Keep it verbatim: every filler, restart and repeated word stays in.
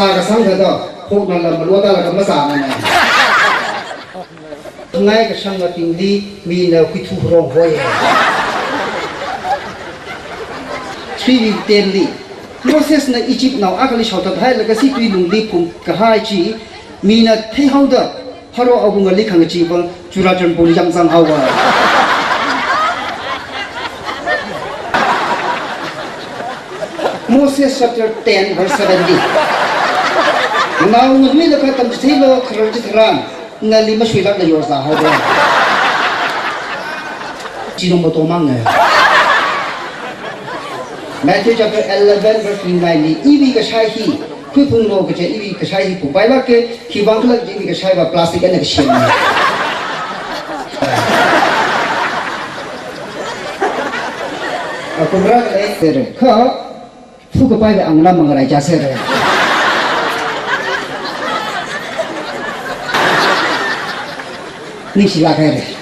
sā kasang thāda, phokna lam malua da la ka masā na na. Ngai kashang atingli, mina huithu rong hoi. Three week ten li, Mosesna Egyptnao akhali shaothat hailaga si tui lungli phungkahai chi, mina theihaoda, Pharaoh awungali khangachee vang Churachandpur yangzang haowa. Moses chapter ten verse seventeen. Nao nganuilakha tamchitheilo kharar chitharan, nali mashuilakla yorzā haowa. Chino moto mang e. Matthew chapter eleven verse twenty-nine li, iwui kashai hi, khuiphunglo kaje iwui kashai hi phungpailāka, khiwuivang khala kaje iwui kashai va plastic eina kasem. Akumra khalei sere. Kha, phu kapai ve ang lam mangarai ja sere. Ningshilāk haira.